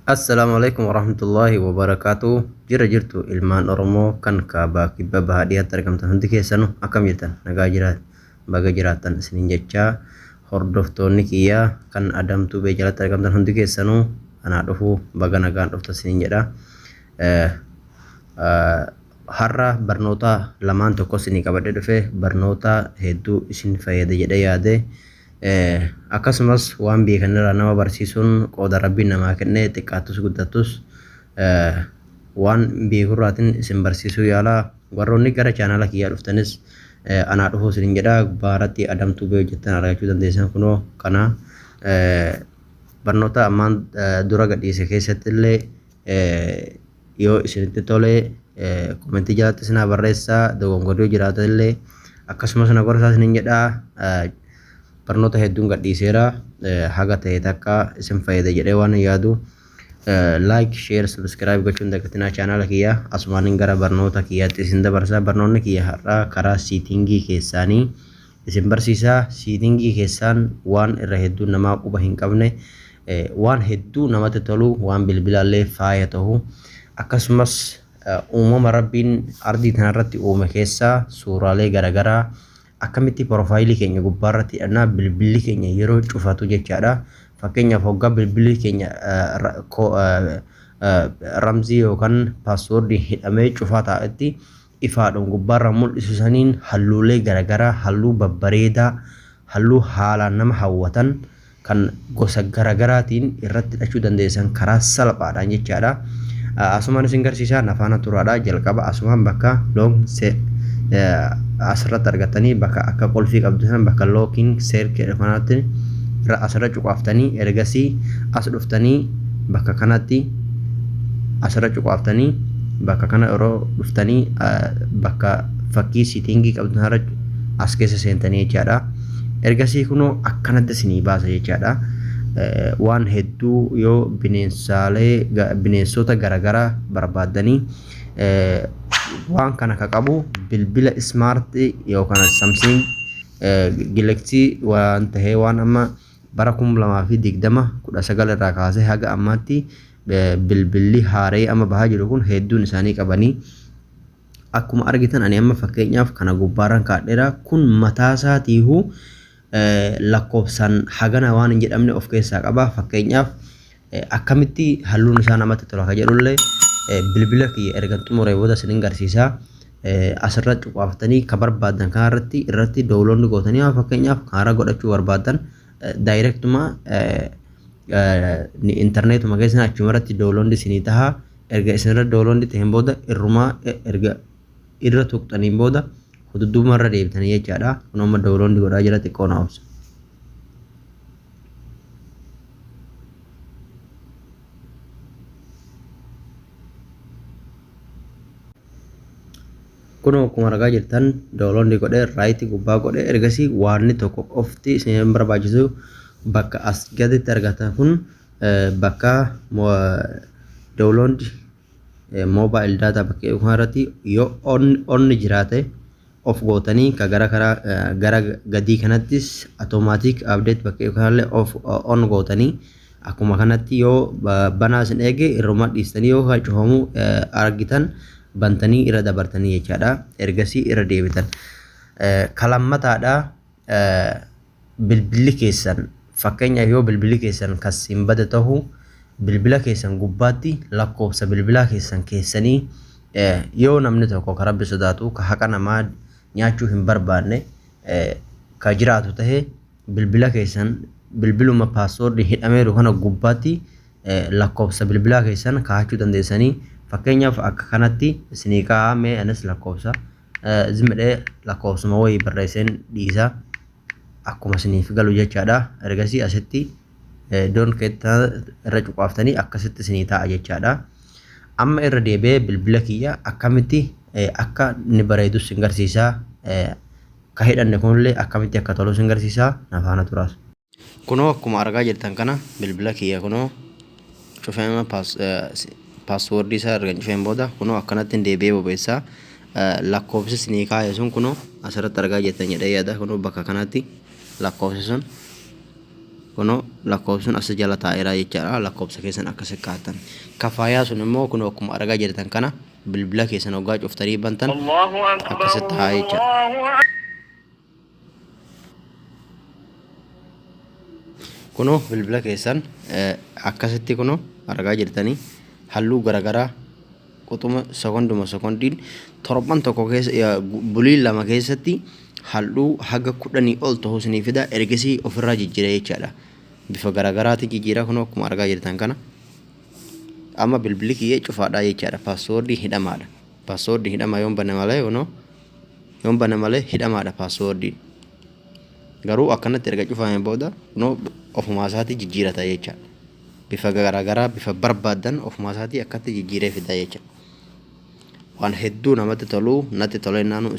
Assalaamu alaikum warahmatullaahi wabarakaatu. Jira jirtu ilmaan Oromoo kan kaabaa kibba baha dhiyaatti argamtan hundi keessanu akkam jirtan? Nagaa jiraat baga jiraattan isiniin jechaa, hordoftoonni kiyyaa kan Adam Tube jalatti argamtan hundi keessanuu anaa dhufu, baga nagaan dhuftan isiniin jedha. Har'a barnoota lamaan tokko isinii qabadhee dhufe, barnoota hedduu isin fayyada jedhee yaade. Akkasumas waan beekanirraa nama barsiisuun qooda Rabbiin namaa kenne, xiqqaattus guddattus waan beekurraatiin isin barsiisuu yaala. Warroonni gara chaanaala kiyyaa dhuftanis anaa dhufuu isinin jedha. Gubbaa irratti Adam Tube hojjettan argachuu dandeessan. Kunoo kana barnoota ammaan dura gadhiise keessatti illee yoo isinitti tole komentii jalatti isinaa barreessaa, dogongorri yoo jiraate illee akkasumas na gorsaa isinin jedha. Barnoota hedduun gadhiiseera, haga ta'e takka isin fayyada jedhee waan yaadu like, share, subscribe gochuun dagatinaa chaanaala kiyya. Asumaanin gara barnoota kiyyaatti isin dabarsa. Barnoonni kiyya har'aa karaa siitingii keessaanii isin barsiisa. Siitingii keessaan waan irra hedduu namaa quba hin qabne, waan hedduu namatti tolu, waan bilbilaallee faaya ta'u, akkasumas uumama Rabbiin ardii tanarratti uume keessaa suuraalee garaagaraa akkamitti profaayilii keenya gubbaarratti hidhannaa bilbilli keenya yeroo cufatu jechaadha. Fakkeenyaaf, hoggaa bilbilli keenya ramzii yookaan paaswoordii hidhamee cufaa taa'etti ifaadhaan gubbaarra mul'isu saniin halluulee garaagaraa, halluu babbareedaa, halluu haalaan nama hawwatan kan gosa garaagaraatiin irratti hidhachuu dandeessan karaa salphaadhaan jechaadha. Asumaan isin garsiisaa, nafaana turaadha. Jalqaba asumaan bakka lock asirratti argatanii, bakka akka qulfii qabdu sana, bakka locking screen kanaatti asirra cuqaaftanii, ergasii as dhuftanii bakka kanatti asirra cuqaaftanii, bakka kana yeroo dhuftanii bakka fakkii siitingii qabdu sanarra as keessa seentanii jechaadha. Ergasii kunoo akkanatti isinii baasa jechaadha. Waan hedduu yoo bineensaalee bineensota garaagaraa barbaaddanii, waan kana ka qabu bilbila smart yookaan Samsung Galaxy waan tahee, waan amma bara 2020 19 irraa kaasee haga ammaatti bilbilli haaree amma bahaa jiru kun hedduun isaanii qabanii. Akkuma argitan, ani amma fakkeenyaaf kana gubbaarran kaadheera. Kun mataa isaatiihu lakkoofsaan hagana waan hin jedhamne of keessaa qaba. Fakkeenyaaf, akkamitti halluun isaa namatti tola ka jedhullee bilbila kiyya erga xumuree booda isinin garsiisa. Asirra cuqaaftanii ka barbaaddan kanarratti irratti download gootanii, fakkeenyaaf kaara godhachuu barbaaddan, directuma intarneetuma keessan achuma irratti download isinii taha. Erga isinirra download ta'een booda, irrumaa erga irra tuqxaniin booda hududduuma irra deebitanii jechaadha. Kun amma download godhaa jira, xiqqoo na obsa. Kun akkuma argaa jirtan download godhee right gubbaa godhee, ergasii waanni tokko qofti isin barbaachisu bakka as gaditti argatan kun, bakka download mobile data bakka irratti yoo on jiraate off gootanii, ka gara karaa gara gadii kanattis automatic update bakka kanallee off on gootanii, akkuma kanatti yoo banaa isin eege irruma dhiistanii, yoo cufamu argitan bantanii irra dabartanii jechaadha. Ergasii irra deebitan. Kalammataadha, bilbilli keessan, fakkeenyaaf yoo bilbilli keessan kasiin bade ta'u, bilbila keessan gubbaatti lakkoofsa bilbilaa keessan keessanii, yoo namni tokko ka Rabbi sodaatu, ka haqa namaa nyaachuu hin barbaanne ka jiraatu tahe, bilbila keessan bilbiluma paaswoordii hidhameeru kana gubbaatti lakkoofsa bilbilaa keessan kaa'achuu dandeessanii. Fakkeenyaaf, akka kanatti isinii kaa'amee, anis lakkoofsa zimidhee lakkoofsuma wayii barreesseen dhiisa, akkuma isiniif galu jechaadha. Ergasii asitti done keetta irra cuqaaftanii akkasitti isinii ta'a jechaadha. Amma irra deebi'ee bilbila kiyya akkamitti akka inni bareedu sin garsiisa. Ka hidhanne kunillee akkamitti akka tolu sin garsiisa, na faana turaas. Kunoo akkuma argaa jirtan kana bilbila kiyya kunoo cufeema, paaswoordii isaa erga cufeen booda kunoo akkanatti deebi'ee bobeessaa. Lakkoofsi isinii kaa'e sun kunoo asirratti argaa jirtan jedhee yaada. Kunoo bakka kanatti lakkoofsi sun Kunoo lakkoofsi sun as jala taa'eera jechaadha. Lakkoofsa keessan akkas kaa'attan. Kafaayaa sun immoo kunoo akkuma argaa jirtan kana bilbila keessan hoggaa cuftanii bantan akkasitti ta'a jechaadha. Kunoo bilbila keessan akkasitti kunoo argaa jirtanii halluu garaagaraa quxuma sekonduma sekondiin torban tokko keessa, bulii 2 keessatti halluu haga 10 ol ta'uu isinii fida. Ergasii ofirraa jijjiira jechaadha. Bifa garaagaraatiin jijjiira kunoo akkuma argaa jirtan kana. Amma bilbilli kiyya cufaadha jechaadha. Passwordii hidhamaadha. Passwordii hidhamaa yoon bane malee, kunoo yoon bane malee hidhamaadha passwordiin. Garuu akkanatti erga cufamee booda kunoo ofumaa isaatii jijjiirata jechaadha. Bifa garaagaraa, bifa barbaaddan ofumaa isaatii akkatti jijjiiree fida jechaadha. Waan hedduu namatti tolu, natti tole naannoo.